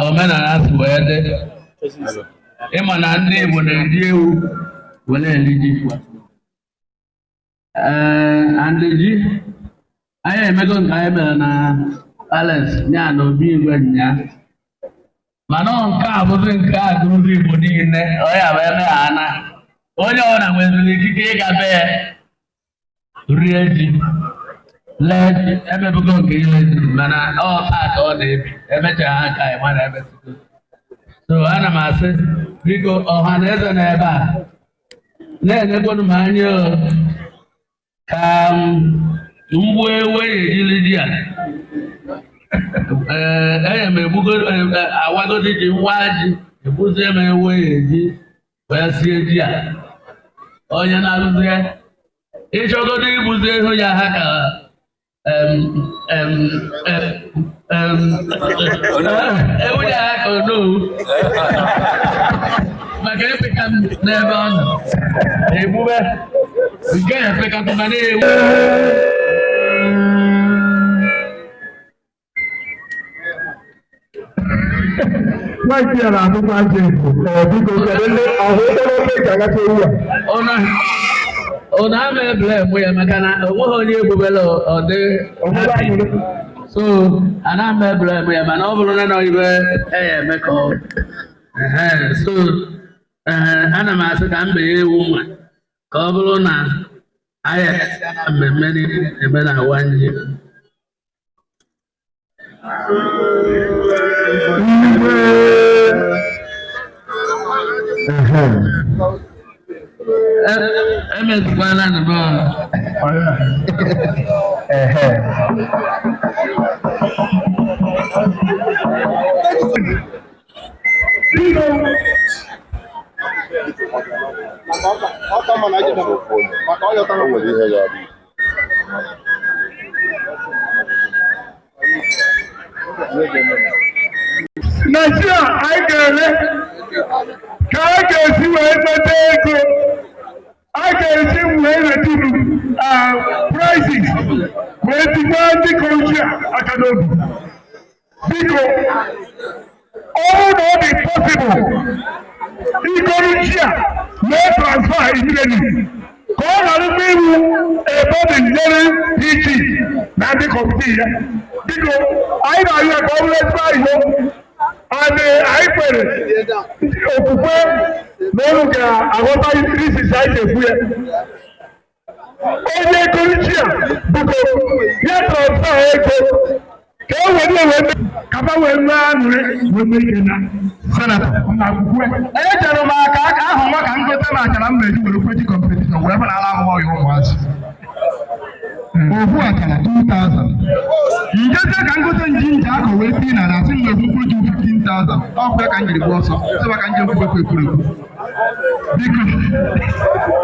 Omenala si wee dị, ịma na ndị Igbo na-eji ewu were eri ji. Ee, and ji anyị emego nke anyị mere na palace ya na obi igwe nya, mana ọ nke a bụzi nke a gụrụzi Igbo niile. Onye a wee mee ha na onye ọbụla nweziri ikike ịga be ya rie ji, lee ji. Emebugo nke ile ji, mana ọ taa ka ọ na-ebi emechaa ha nke anyị mana emesigo. So ana m asị, biko, ọha na eze na ebe a na-enyekwanu m anya o, ka mgbu ewu ejiri ji a. Ee, enye m egbugo awagodi ji nwa ji, egbuzie m ewu eji wee sie ji a. Onye na-arụzie ịchọgodo igbuzi ehu ya ha ka em, em, em, em, ewu ya ha ka onowu maka epeka m n'ebe ọ nọ egbube nke a epekatụba na-ewu. Nwaanyị a na-abụkwa ajọ efu. Ee, biko, kedu ndị ahụ okporo ofe eji agacha ewu a? Ụnụ ama ebule mụ ya maka na o nweghị onye egbubela ọ dị Obodo happy. anyị. So ana m ebule mụ ya, mana ọ bụrụ na nọ ibe e ya eme ka ọ ehe. So ee, ana m asị ka m benye ewu nwa ka ọ bụrụ na anyị emesịa na mmemme niile eme na awa ji. Igwe. Ehe. Emezikwana na m. Ehe. Biko. O nwere ihe ga-adị. Naijiria anyị ga-ele ka a ga-esi wee nweta ego a ga-esi wee reduce prices wee tikwa ndị kọnchi aka n'obi. Biko, ọ bụrụ na ọ dị possible igoro ji a mee transfer immediately ka ọ ghara iwu ebe ọ dị nyere PG na ndị committee ya. Biko, anyị na-arịọ ya ka ọ bụrụ ezigbo ahịhịa and anyị kwere okwukwe na unu ga-aghọta reasons anyị ga-ekwu ya. Onye goro ji a, biko, ya transfer ego ka e were ewe kaba wee nwee aṅụrị wee mee ike na Senator echere m aka aka ahụ nwa ka m gote m akara m na-eji were kweji competition wee bara ala ahụhụ ya ụmụazị ofu akara 2000 njeze ka m gote nji nji akọ wee tii na asị m na ofu mkpụrụ ji 15,000. Ọkụ ya ka m jiri gba ọsọ sịba ka nje nkwubekwa ekwuru ekwu. Biko,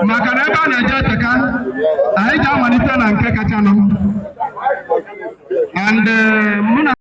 maka na ebe a na-eje eteka, anyị ga-amalite na nke kachanụ and mụ na